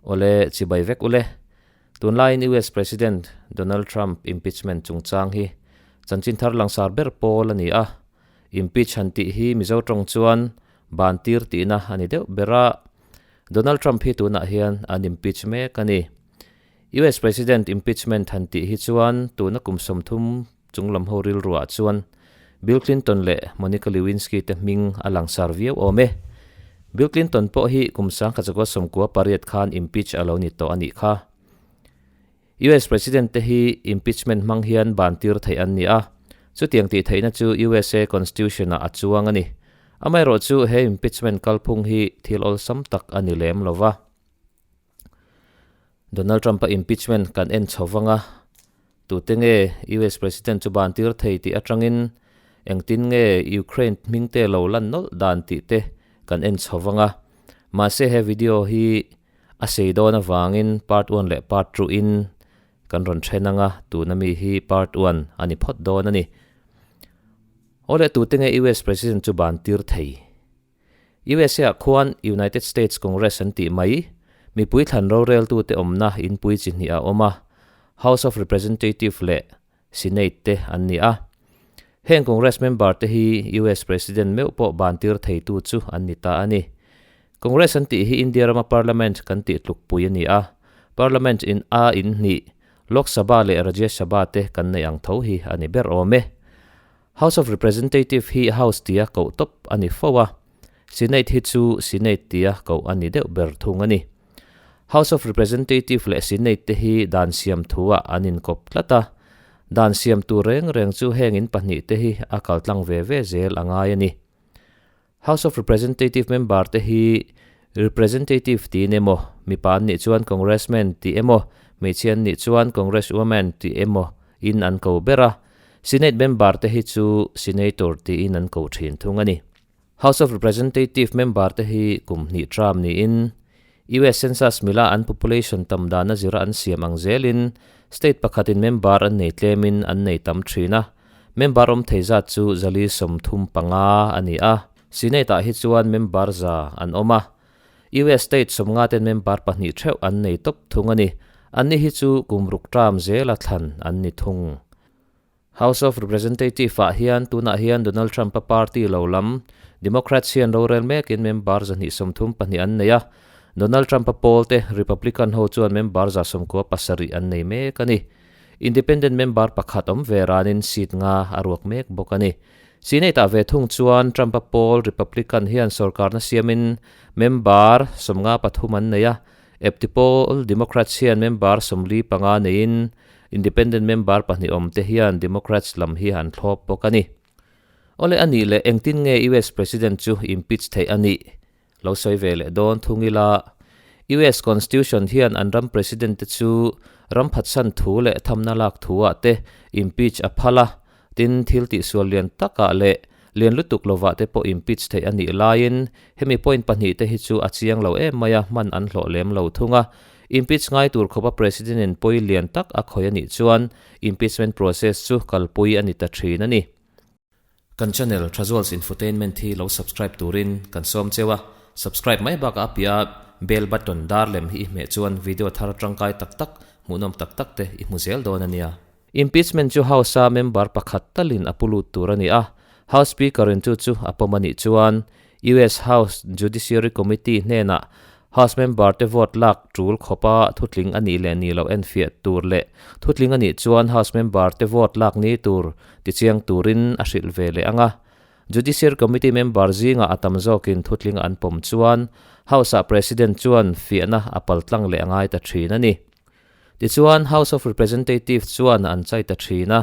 Awle, chibai vek ule. Tunlaiin US President Donald Trump impeachment chungchang hi chanchin thar langsar ber pawl a ni a. Impeach han tih hi Mizo tawng chuan ban tir tihna a ni deuh ber a. Donald Trump hi tunah hian an impeach mek a ni. US President impeachment han tih hi chuan tuna kum 30 chunglam ho rilruah chuan Bill Clinton leh Monica Lewinsky te hming a langsar viau awm e. Bill Clinton pawh hi kum 1998 khan impeach a lo ni tawh a nih kha. US President te hi impeachment hmang hian ban tir theih an ni a, chutiang tih theihna chu USA Constitution-ah a chuang a ni. Amaherawhchu he impeachment kalphung hi thil awlsam tak a ni lem lo va. Donald Trump-a impeachment kan en chho vang a, tute nge US President chu ban tir thei tih atangin engtin nge Ukraine hming te lo lan nawlh dan tih te kan en chho vang a. Mahse he video hi a sei dawn avangin part one leh part two in kan rawn then ang a, tuna mi hi part one a ni phawt dawn a ni. Awle tute nge US President chu ban tir thei? USA ah khuan United States Congress an tih mai, mipui thlan roreltute awmna inpui chi hnih a awm a, House of Representative leh Senate te an ni a. Heng Congress member te hi US President meuh pawh bantir theitu chu an ni ta a ni. Congress an tih hi India rama Parliament kan tih tlukpui a ni a, Parliament in a in hnih, Lok Sabha leh Rajya Sabha te kan neih ang tho hi a ni ber awm e. House of Representative hi House tia koh tawp a ni fo a, Senate hi chu Senate tia koh a ni deuh ber thung a ni. House of Representative leh Senate te hi dan siam thuah an inkawp tlat a, dan siam tur reng reng chu heng in pahnih te hi a kaltlang ve ve zel a ngai a ni. House of Representative member te hi Representative tiin emaw, mipa an nih chuan Congressman tih emaw, hmeichhia an nih chuan Congresswoman tih emaw in an ko ber a, Senate member te hi chu Senator tiin an ko thin thung a ni. House of Representative member te hi kum hnih term niin US Census mila an population tam dana zira an siam ang zelin state pakhatin member an nei tlemin an nei tam thin a, Member awm thei zat chu 435 a ni a, Senate-ah hi chuan member 100 an awm a. US state 50 ten member pahnih theuh an nei tawp thung a ni. Anni hi chu kum ruk term zela thlan an ni thung. House of Representative-ah hian tunah hian Donald Trump-a party lo lam Democrats hian rorel mekin member 132 an nei a, Donald Trump-a pawlte Republican ho chuan member 97 an nei mek a ni. Independent member pakhat awm ve ranin seat nga a ruak mek bawk a ni. Senate-ah ve thung chuan Trump-a pawl Republican hian sorkarna siamin member 53 an nei a, epti pawl Democrats hian member 45 neiin Independent member pahnih awm te hian Democrats lam hi an thlawp bawk a ni. Awle a nih leh engtin nge US President chu impeach theih a nih? Lo sawi ve leh dawn thung ila, US Constitution hian an ram President te chu ram phatsan thu leh thamna lak thu ah te impeach a phal a, tin thil tihsual lian takah leh lian lutuk lovah te pawh impeach theih a nih laiin hemi point pahnih te hi chu a chiang lo em mai a, hman an hlawh lem lo thung a. Impeach ngai tur khawpa President in pawi lian tak a khawih a nih chuan impeachment process chu kalpui a ni ta thin a ni. Kan channel Thazuals Infotainment hi lo subscribe turin kan sawm cheu a, subscribe mai bakah a piah a bell button dar lem hi i hmeh chuan video thar tangkai tak tak, hmuhnawm tak tak te i hmu zel dawn a nia. Impeachment chu House a member pakhat talin a pu lut tur a ni a, House Speaker in chu chu a pawm a nih chuan US House Judiciary Committee hnenah House member te vote lak tul khawpa thutling a nih leh nih loh enfiah tur leh thutling a nih chuan House member te vote lak ni tur tichiang turin a hrilh ve leh ang a. Judiciary Committee member zingah a tam zawkin thutling an pawm chuan House-ah President chuan fiahna a paltlang leh a ngai ta thin a ni. Tichuan House of Representative chuan an chai ta thin a,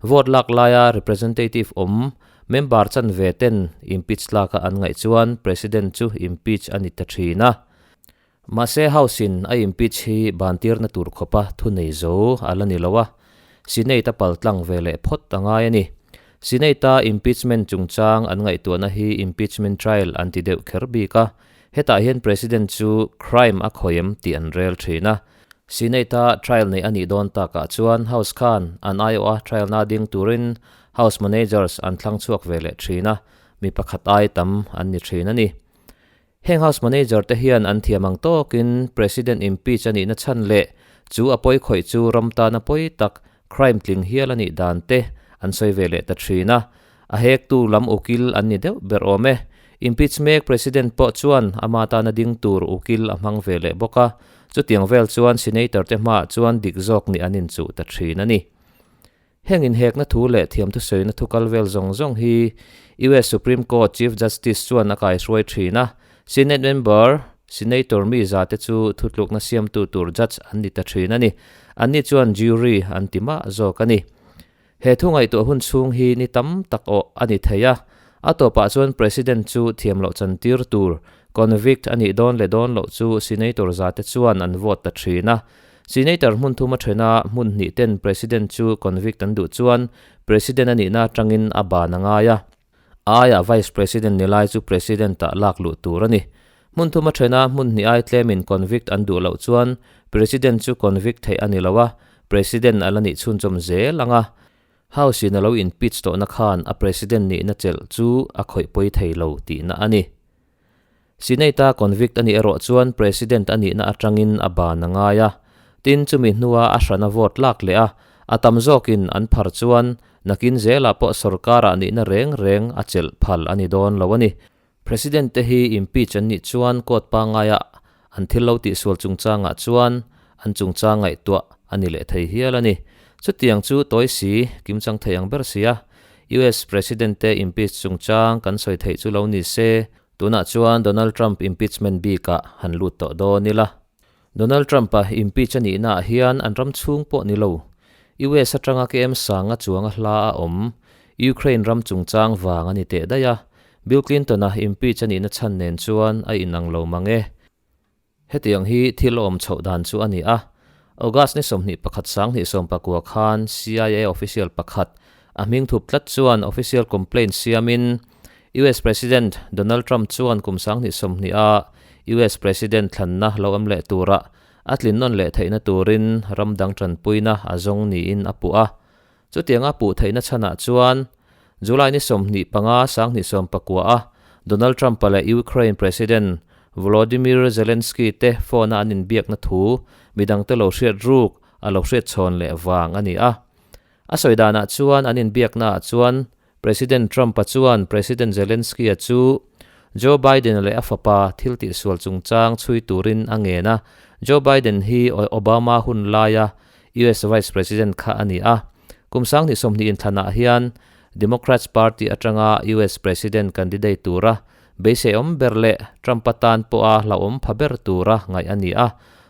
vote lak laia Representative awm member chanve ten impeach laka an ngaih chuan President chu impeach a ni ta thin a. Mahse House in a impeach hi bantirna tur khawpa thunei zo a la ni lo a, Senate a paltlang ve leh phawt a ngai a ni. Senate a impeachment chungchang an ngaihtuahna hi impeachment trial an ti deuh kher bik a, hetah hian President chu crime a khawi em tih an rel thin a. Senate-a trial neih a nih dawn takah chuan House khan an aiawha trial na ding turin House Managers an thlang chhuak ve leh thin a, mi pakhat ai tam an ni thin a ni. Heng House Manager te hian an thiam ang tawkin President impeach a nihna chhan leh chu a pawi khawih chu ram tana pawi tak crime tling hial a nih dan te an sawi ve leh ta thin a. A hektu lam ukil an ni deuh ber awm e. Impeach mek President pawh chuan ama tana ding tur ukil a hmang ve leh bawk a. Chutiang vel chuan Senator te hmaah chuan dik zawk nih an inchuh ta thin a ni. Heng inhekna thu leh thiamthusawina thu kal vel zawng zawng hi US Supreme Court Chief Justice chuan a kaihruai thin a, Senate member, Senator mi za te chu thutlukna siamtu tur judge an ni ta thin a ni. Anni chuan jury an ti mah zawk a ni. He thu ngaihtuah hun chhung hi ni tam tak awh a ni thei a, a tawpah chuan President chu thiam loh chantir tur convict a nih dawn leh dawn loh chu Senator za te chuan an vote ta thin a. Senator hmun thum a then a, hmun hnih ten President chu convict an duh chuan President a nihna atangin a ban a ngai a. A aiah Vice President ni lai chu President ah lak luh tur a ni. Hmun thum a then a, hmun hnih ai tlemin convict an duh loh chuan President chu convict theih a ni lo a, President a la nih chhunchawm zel ang a. House in a lo impeach tawhna khan a President nihna chelh chu a khawih pawi thei lo tihna a ni. Senate-a convict a nih erawh chuan President a nihna atangin a ban a ngai a. Tin, chumi hnua a hrana vote lak leh a, a tam zawkin an phar chuan nakin zelah pawh sorkarah nihna reng reng a chelh phal a ni dawn lo a ni. President te hi impeach an nih chuan court pangaiah an thil lo tihsual chungchangah chuan an chungchang ngaihtuah a ni leh thei hial a ni. Chutiang chu tawi si, kimchang thei ang ber sia. US President te impeach chungchang kan sawi theih chu lo ni se, tunah chuan Donald Trump impeachment bikah han lut tawh dawn ila. Donald Trump-a impeach a nihnaah hian an ram chhung pawh ni lo, US atanga KM sanga chuanga hla a awm, Ukraine ram chungchang vang a ni teh daih a, Bill Clinton-a impeach a nihna chhan nen chuan a inang lo mang e. Hetiang hi thil awm chhoh dan chu a ni a, August ni 21 2019 khan CIA official pakhat a hming thup tlat chuan official complaint siamin US President Donald Trump chuan kum 2020 a US President thlanna lo awm leh tura a tlin nawn leh theihna turin ram dang tanpuina a zawng niin a puh a. Chutianga puh theihna chhanah chuan July ni 25 2019 a Donald Trump-a leh Ukraine President Volodymyr Zelensky te phone-a an inbiakna thu midangte lo hriat ruk a lo hriat chhawn leh vang a ni a. A sawi danah chuan an inbiaknaah chuan President Trump-a chuan President Zelensky-a chu Joe Biden-a leh a fapa thil tihsual chungchang chhui turin a ngen a. Joe Biden hi Obama hun laia US Vice President kha a ni a. Kum 2020 inthlanah hian Democrats Party atanga US President candidate tura beiseiawm ber leh Trump-a tan pawha hlauhawm pha ber tura ngaih a ni a.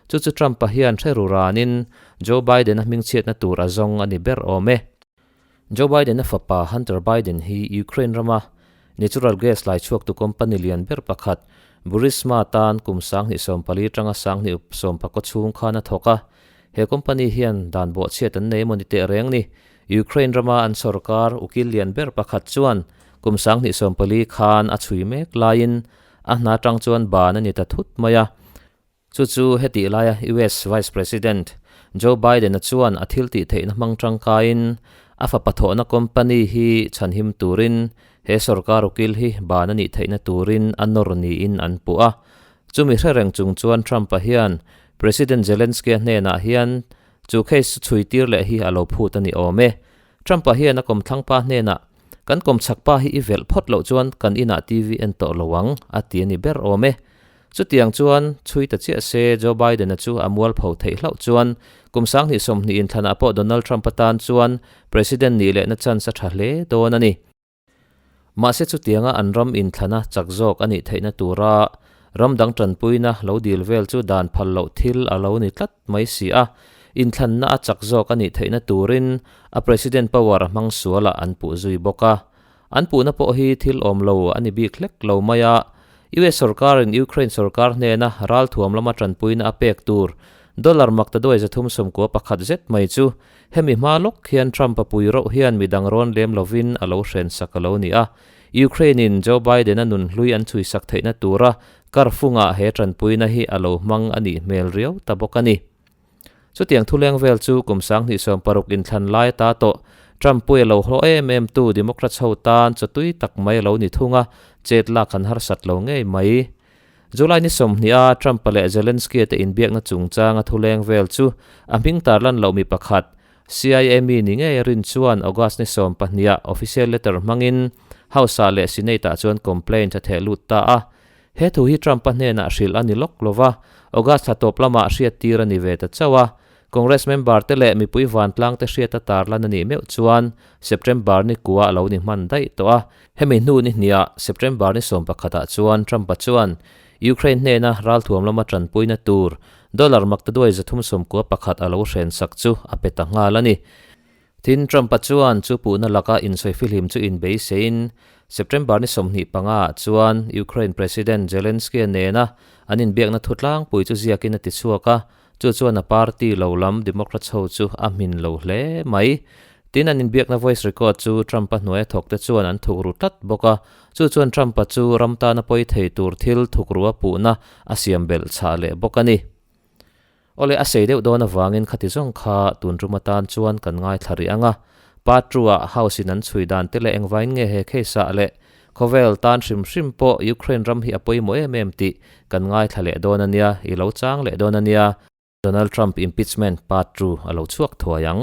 Chu chu Trump-a hian hre ru ranin Joe Biden-a hmingchhiatna tur a zawng a ni ber awm e. Joe Biden-a fapa Hunter Biden hi Ukraine rama natural gas lai chhuaktu company lian ber pakhat Burisma tan kum 2014 atanga 2019 chhung khan a thawk a. He company hian dan bawhchhiat an nei emaw ni teh reng ni. Ukraine rama an sorkar ukil lian ber pakhat chuan kum 2014 khan a chhui mek laiin a hna atang chuan ban a ni ta thut mai a. Chu chu hetih laia US Vice President Joe Biden-a chuan a thil tih theihna hmang tangkaiin a fapa thawhna company hi chhanhim turin he sorkar ukil hi ban a nih theihna turin a nawr niin an puh a. Chumi hre reng chung chuan Trump-a hian President Zelensky-a hnenah hian chu case chu chhui tir leh hi a lo phut a ni awm e. Trump-a hian a kawmthlangpa hnenah, Kan kawmchhakpa hi i velh phawt loh chuan kan inah TV en tawh lo ang, a ti a ni ber awm e. Chutiang chuan, chhui ta chiah se Joe Biden-a chu a mualpho theih hlauh chuan kum 2020 inthlanah pawh Donald Trump-a tan chuan President nih lehna chance a tha hle dawn a ni. Mahse chutianga an ram inthlana chak zawk a nih theihna tura ram dang tanpuina lo dil vel chu dan phal loh thil a lo ni tlat mai si a, inthlanna a chak zawk a nih theihna turin a President power a hmang sualah an puh zui bawk a. An puhna pawh hi thil awm lo a ni bik hlek lo mai a, US sorkarin Ukraine sorkar hnena ralthuam lama tanpuina a pek tur dollar maktaduai 391 zet mai chu hemi hma lawk hian Trump-a pui rauh hian midang rawn lem lovin a lo hrensak a lo ni a. Ukraine-in Joe Biden-a nunhlui an chhuisak theihna tura karfungah he tanpuina hi a lo hmang a nih hmel riau ta bawk a ni. Chutiang thuleng vel chu kum 2016 inthlan lai ata tawh Trump pui a lo hlawh em em tu Democrats ho tan chawtui tak mai a lo ni thung a, chet lak han harsat lo ngei mai. July ni 20 a Trump-a leh Zelensky-a te inbiakna chungchanga thuleng vel chu a hming tarlan loh mi pakhat, CIA mi ni ngei a rin chuan August ni 12 ah official letter hmangin House-ah leh Senate-ah chuan complaint a theh lut ta a. He thu hi Trump-a hnenah hrilh a ni lawk lo va, August thla tawp lamah hriattir a ni ve ta chauh a. Congress member te leh mipui vantlang te hriata tarlan a nih meuh chuan September ni kua a lo ni hman daih tawh a. Hemi hnu ni hniah September ni 11 ah chuan Trump-a chuan Ukraine hnena ralthuam lama tanpuina tur dollar maktaduai 391 a lo hrensak chu a pe ta nghal a ni. Tin, Trump-a chuan chu puhna laka insawifilim chu inbeiseiin September ni 25 ah chuan Ukraine President Zelensky-a nena an inbiakna thutlangpui chu ziakin a tichhuak a, chu chuan a party lo lam Democrats ho chu a hmin lo hle mai. Tin, an inbiakna voice record chu Trump-a hnuaia thawkte chuan an thukru tlat bawk a, chu chuan Trump-a chu ram tana pawi thei tur thil thukru a puhna a siam belh chhah leh bawk a ni. Awle, a sei deuh dawn avangin khati zawng kha tun rum atan chuan kan ngaithla rih ang a. Part two-ah House-in an chhui dan te leh engvain nge he case-ah leh khawvel tan hrim hrim pawh Ukraine ram hi a pawimawh em em tih kan ngaithla leh dawn a nia, i lo chang leh dawn a nia. Donald Trump impeachment part two a lo chhuak thuai ang.